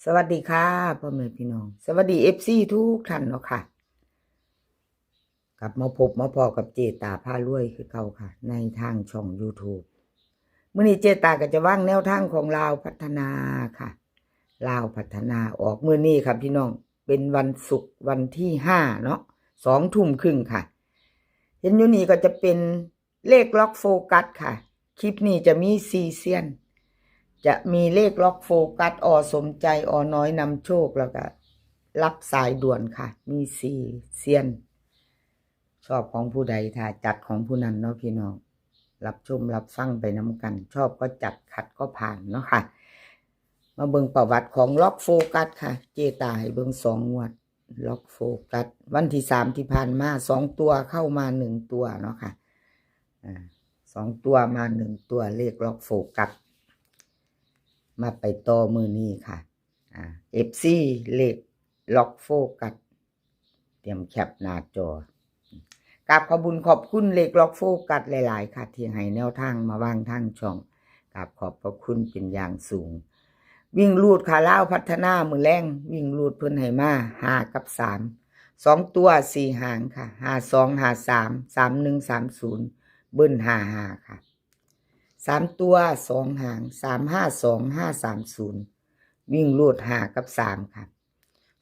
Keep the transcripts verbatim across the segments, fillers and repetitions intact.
สวัสดีค่ะพ่อแม่พี่น้อง สวัสดีเอฟซีทุกท่านเนาะค่ะ กลับมาพบมาพ้อกับเจตาพารวยคือเก่าค่ะ ในทางช่องยูทูบ มื้อนี้เจตาก็จะวางแนวทางของลาวพัฒนาค่ะ ลาวพัฒนาออกมื้อนี้ค่ะพี่น้อง เป็นวันศุกร์วันที่ห้าเนาะ สองทุ่มครึ่งค่ะ เห็นอยู่นี่ก็จะเป็นเลขล็อกโฟกัสค่ะ คลิปนี้จะมีสี่เซียน จะมีเลขล็อกโฟกัส อ.สมใจ อ.น้อยนำโชค แล้วก็รับสายด่วนค่ะ มีสี่เซียน ชอบของผู้ใดถ้าจัดของผู้นั้นเนาะพี่น้อง รับชมรับฟังไปนำกัน ชอบก็จัด ขัดก็ผ่านเนาะค่ะ มาเบิ่งประวัติของล็อกโฟกัสค่ะ เจตาให้เบิ่งสองงวด ล็อกโฟกัส วันที่สามที่ผ่านมา สองตัวเข้ามาหนึ่งตัวเนาะค่ะ อ่า สองตัวมาหนึ่งตัว เลขล็อกโฟกัส มาไปต่อมื้อนี้ค่ะ อ่า เอฟซี เลขล็อกโฟกัส เตรียมแคปหน้าจอ กราบขอบบุญขอบคุณเลขล็อกโฟกัสหลายๆค่ะ ที่ให้แนวทางมาวางทางช่อง กราบขอบพระคุณเป็นอย่างสูง วิ่งรูดค่ะ ลาวพัฒนามื้อแลง วิ่งรูดเพิ่นให้มาห้ากับสาม สองตัวสี่หางค่ะ ห้าสอง ห้าสาม สามหนึ่ง สามศูนย์ เบิ้ลห้าห้าค่ะ สามตัวสองหาง สามห้าสอง ห้าสามศูนย์ วิ่งรูดห้ากับสามค่ะ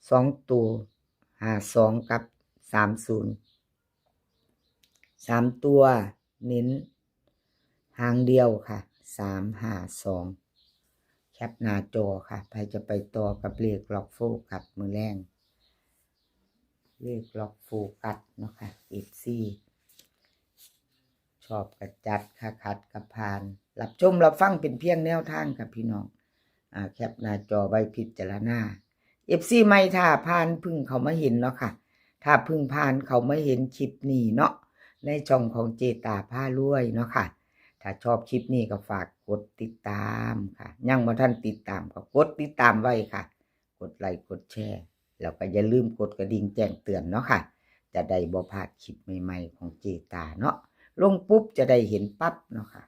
สองตัว ห้าสอง กับ สามศูนย์ สามตัวเน้นหางเดียวค่ะ สามห้าสอง แคปหน้าจอค่ะ ใครจะไปต่อกับเลขล็อกโฟกัสมื้อแลง เลขล็อกโฟกัสเนาะค่ะ เอฟซี ชอบกระจัดค่ะ ขัดกระพาน รับชมรับฟังเป็นเพียงแนวทางค่ะพี่น้อง อ่า แคปหน้าจอไว้พิจารณา เอฟซี ใหม่ถ้าผ่านเพิ่งเข้ามาเห็นเนาะค่ะ ถ้าเพิ่งผ่านเข้ามาเห็นคลิปนี้เนาะ ในช่องของเจตาพารวยเนาะค่ะ ถ้าชอบคลิปนี้ก็ฝากกดติดตามค่ะ ยังบ่ทันติดตามก็กดติดตามไว้ค่ะ กดไลค์กดแชร์ แล้วก็อย่าลืมกดกระดิ่งแจ้งเตือนเนาะค่ะ จะได้บ่พลาดคลิปใหม่ๆของเจตาเนาะ ลงปุ๊บจะได้เห็นปั๊บเนาะค่ะ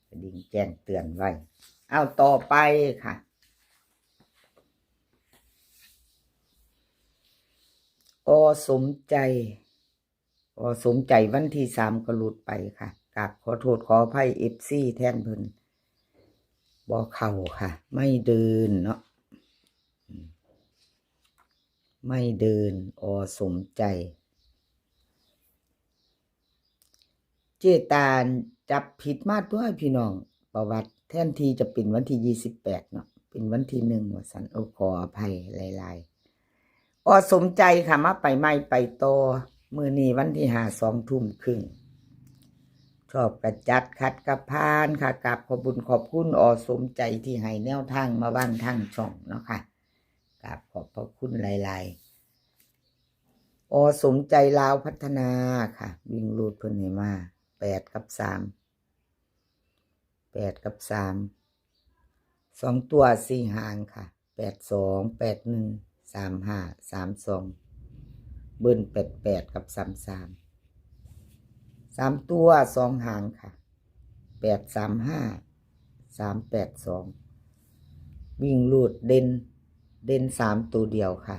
กระดิ่งแจ้งเตือนไว้ เอาต่อไปค่ะ อ.สมใจ อ.สมใจวันที่สามก็หลุดไปค่ะ กราบขอโทษขออภัยเอฟซีแทนเพิ่น บ่เข้าค่ะ ไม่เดินเนาะ อืม ไม่เดิน อ.สมใจ เจตาจับผิดมาตัวพี่น้อง ประวัติแทนที่จะเป็นวันที่ยี่สิบแปดเนาะ เป็นวันที่หนึ่งว่าซั่น โอ้ ขออภัยหลายๆ อ.สมใจค่ะ มาไปใหม่ไปต่อ มื้อนี้วันที่ห้า สองทุ่มครึ่ง ชอบกระจัด ขัดกระพานค่ะ กราบขอบบุญขอบคุณ อ.สมใจที่ให้แนวทางมาวางทางช่องเนาะค่ะ กราบขอบพระคุณหลายๆ อ.สมใจลาวพัฒนาค่ะ วิ่งรูดเพิ่นให้มา แปด กับ สาม แปด กับ สาม สองตัวสี่หางค่ะ แปดสอง แปดหนึ่ง สามห้า สามสอง เบิ้ล แปดแปด กับ สามสาม สามตัวสองหางค่ะ แปดสามห้า สามแปดสอง วิ่งรูดเด่น เด่นสามตัวเดียวค่ะ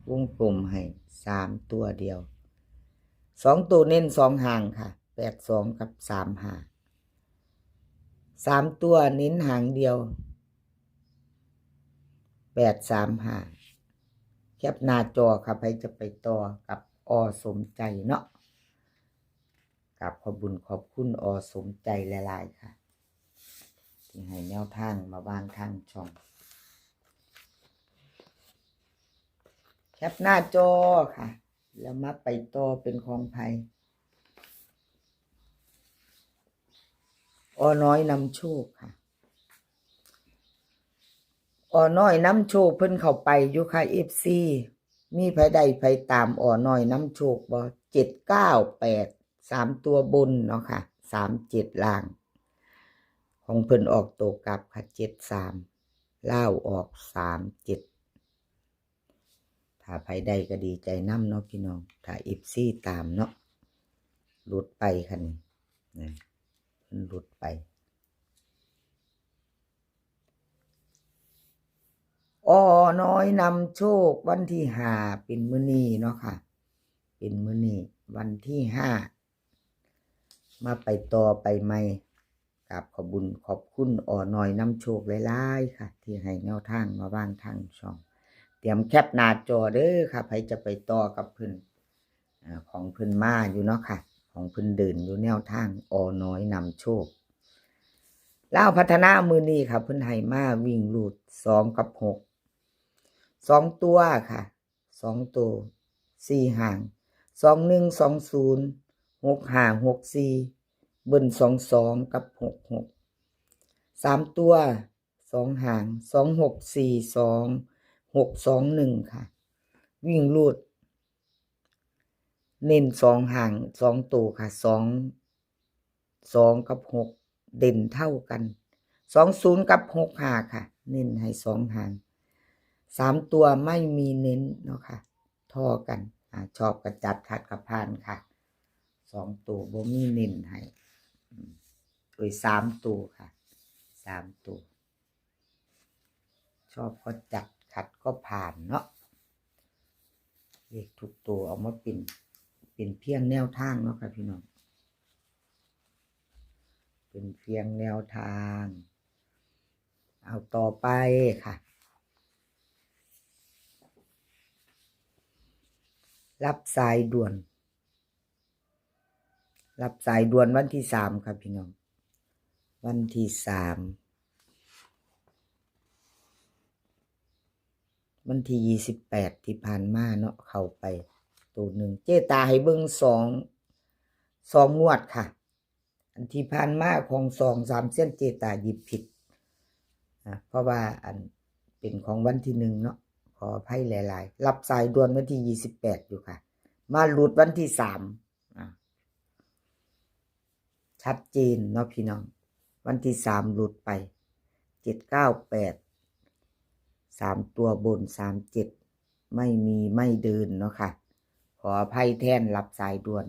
วงกลมให้สามตัวเดียว สองตัวเน้นสองหางค่ะ แปดสอง กับ สามห้า สามตัวเน้นหางเดียว แปดสามห้า แคปหน้าจอค่ะ ใครจะไปต่อกับ อ.สมใจเนาะ กราบขอบบุญขอบคุณ อ.สมใจหลายๆค่ะ ที่ให้แนวทางมาวางทางช่อง แคปหน้าจอค่ะ แล้วมาไปต่อเป็นของไผ อ.น้อยนำโชคค่ะ อ.น้อยนำโชคเพิ่นเข้าไปอยู่ค่ะ เอฟซี มีไผได้ไผตาม อ.น้อยนำโชคบ่ เจ็ดเก้าแปด สามตัวบนเนาะค่ะ สามเจ็ด ล่าง ของเพิ่นออกตัวกลับค่ะ เจ็ดสาม ลาวออก สามเจ็ด ถ้าไผได้ก็ดีใจนำเนาะพี่น้อง ถ้าเอฟซีตามเนาะ หลุดไปค่ะนี่ นะ เพิ่นหลุดไป อ อน้อยนำโชควันที่ห้า เป็นมื้อนี้เนาะค่ะ เป็นมื้อนี้วันที่ห้า มาไปต่อไปใหม่ กราบขอบบุญขอบคุณอน้อยนำโชคหลายๆค่ะ ที่ให้แนวทางมาวางทางช่อง เตรียมแคปหน้าจอเด้อค่ะ ไผจะไปต่อกับเพิ่น อ่า ของเพิ่นมาอยู่เนาะค่ะ ของเพิ่นเดินอยู่แนวทางอน้อยนำโชค ลาวพัฒนามื้อนี้ค่ะ เพิ่นให้มาวิ่งรูดสองกับหก สองตัวค่ะ สองตัว สี่หาง สองหนึ่ง สองศูนย์ หกห้า หกสี่ เบิ้ล สองสอง กับ หกหก สามตัว สองหาง สองหก สี่สอง หกสองหนึ่งค่ะ วิ่งรูด เน้นสองหาง สองตัวค่ะ สอง สองกับหก เด่นเท่ากัน สองศูนย์ กับ หกห้า ค่ะ เน้นให้สองหาง สามตัวไม่มีเน้นเนาะค่ะ ท่อกัน อ่า ชอบกระจัด ขัดกระพานค่ะ สองตัวบ่มีเน้นให้ อืม โดยสามตัวค่ะ สามตัว ชอบก็จัด ขัดก็ผ่านเนาะ เลขทุกตัวเอามาเป็น เป็นเพียงแนวทางเนาะค่ะพี่น้อง เป็นเพียงแนวทาง เอาต่อไปค่ะ รับสายด่วน รับสายด่วนวันที่สามค่ะพี่น้อง วันที่สาม วันที่ยี่สิบแปดที่ผ่านมาเนาะ เข้าไปตัวหนึ่ง เจ๊ตาให้เบิ่งสอง สองงวดค่ะ อันที่ผ่านมาของสองสามเส้นเจ๊ตาหยิบผิด อ่ะ เพราะว่าอันเป็นของวันที่หนึ่งเนาะ ขออภัยหลายๆ รับสายด่วนวันที่ยี่สิบแปดอยู่ค่ะ มาหลุดวันที่สาม อ่ะ ชัดเจนเนาะพี่น้อง วันที่สามหลุดไป เจ็ดเก้าแปด สามตัวบน สามเจ็ด ไม่มีไม่เดินเนาะค่ะ ขออภัยแทนรับสายด่วน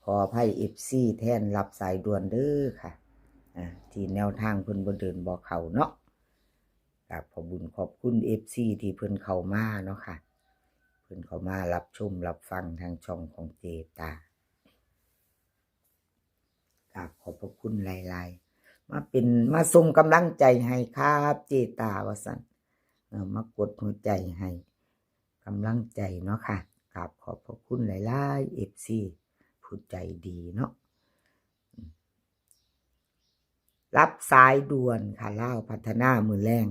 ขออภัย เอฟซี แทนรับสายด่วนเด้อค่ะ อ่า ที่แนวทางเพิ่นบ่เดินบ่เข้าเนาะ กราบขอบบุญขอบคุณ เอฟซี ที่เพิ่นเข้ามาเนาะค่ะ เพิ่นเข้ามารับชมรับฟังทางช่องของเจ๊ตา กราบขอบพระคุณหลายๆ มาเป็น มาส่งกำลังใจให้ครับเจ๊ตา ว่าซั่น เอ่อ มากดหัวใจให้กำลังใจเนาะค่ะ กราบขอบพระคุณหลายๆ เอฟซี ผู้ใจดีเนาะ รับสายด่วนค่ะ ลาวพัฒนามื้อแลง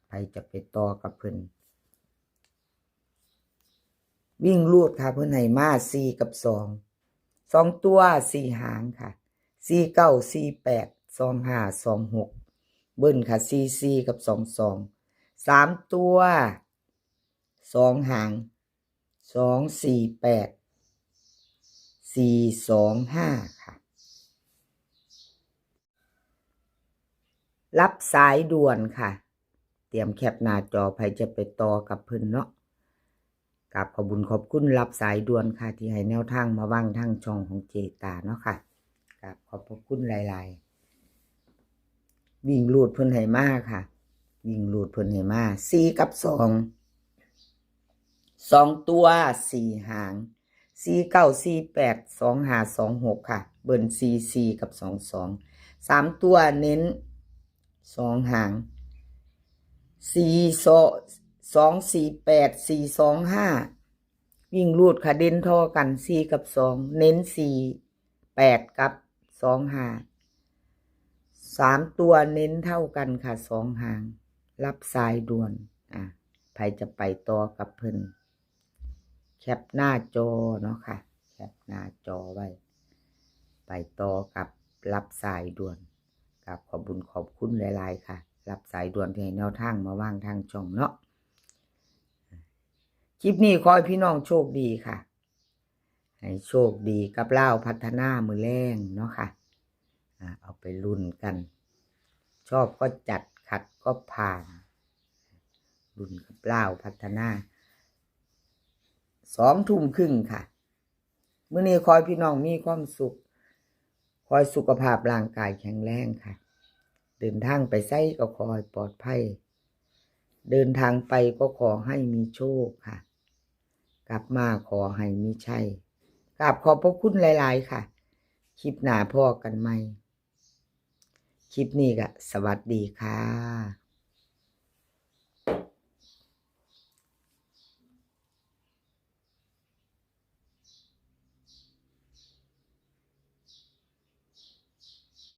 ไผจะไปต่อกับเพิ่น วิ่งรูดค่ะ เพิ่นให้มาสี่กับสอง สองตัวสี่หางค่ะ สี่เก้า สี่แปด สองห้า สองหก เบิ้ลค่ะ สี่สี่ กับ สองสอง สามตัว สองหาง สองสี่แปด สี่สองห้า ค่ะ รับสายด่วนค่ะ เตรียมแคปหน้าจอ ไผจะไปต่อกับเพิ่นเนาะ กราบขอบบุญขอบคุณรับสายด่วนค่ะ ที่ให้แนวทางมาวางทางช่องของเจ๊ตาเนาะค่ะ กราบขอบพระคุณหลายๆ วิ่งรูดเพิ่นให้มาค่ะ วิ่งรูดเพิ่นให้มา สี่กับสอง สองตัวสี่หาง สี่เก้า สี่แปด สองห้า สองหก ค่ะ เบิ้ล สี่สี่ กับ สองสอง สามตัวเน้นสองหาง สี่สอง สองสี่แปด สี่สองห้า วิ่งรูดค่ะ เด่นท่อกัน สี่กับสอง เน้น สี่แปด กับ สองห้า สามตัวเน้นเท่ากันค่ะ สองหาง รับสายด่วน อ่ะ ไผจะไปต่อกับเพิ่น แคปหน้าจอเนาะค่ะ แคปหน้าจอไว้ ไปต่อกับรับสายด่วน กราบขอบบุญขอบคุณหลายๆ ค่ะ รับสายด่วนที่ให้แนวทางมาวางทางช่องเนาะ คลิปนี้ขอให้พี่น้องโชคดีค่ะ ให้โชคดีกับลาวพัฒนามื้อแลงเนาะค่ะ อ่า เอาไปลุ้นกัน ชอบก็จัด ขัดก็ผ่าน ลุ้นกับลาวพัฒนา สองทุ่มครึ่งค่ะ มื้อนี้ขอให้พี่น้องมีความสุข ขอให้สุขภาพร่างกายแข็งแรงค่ะ เดินทางไปไสก็ขอให้ปลอดภัย เดินทางไปก็ขอให้มีโชคค่ะ กลับมาขอให้มีชัย กราบขอบพระคุณหลายๆค่ะ คลิปหน้าพ้อกันใหม่ คลิปนี้ก็สวัสดีค่ะ